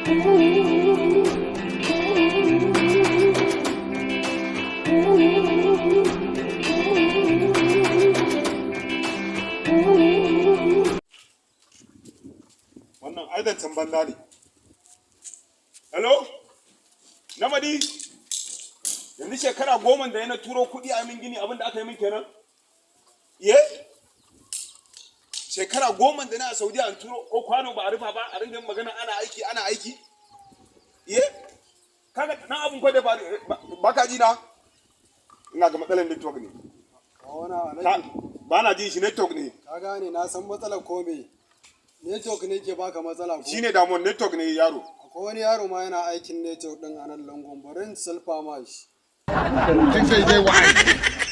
Wannan ai zancen banza ne. Hello, Namadi. Yanzu shekara 10 da yana turo kuɗi a min gini, abin da aka yi min kenan. Ye, shekara 10 da na a Saudiya, an turo, ko kwano ba a rufa ba, a ringa magana ana aiki, ana aiki. Ye, kaga nan abin kwa da ba ka ji na. Ina ga matsalar network ne. Ba na ji shi, network ne. Ka gane, na san matsalar ko me. Network ne ke baka matsala ko? Shine damuwar, network ne, yaro. Akwai wani yaro ma yana aikin network din a nan langon, bari in sulfa ma shi. Think say they wise.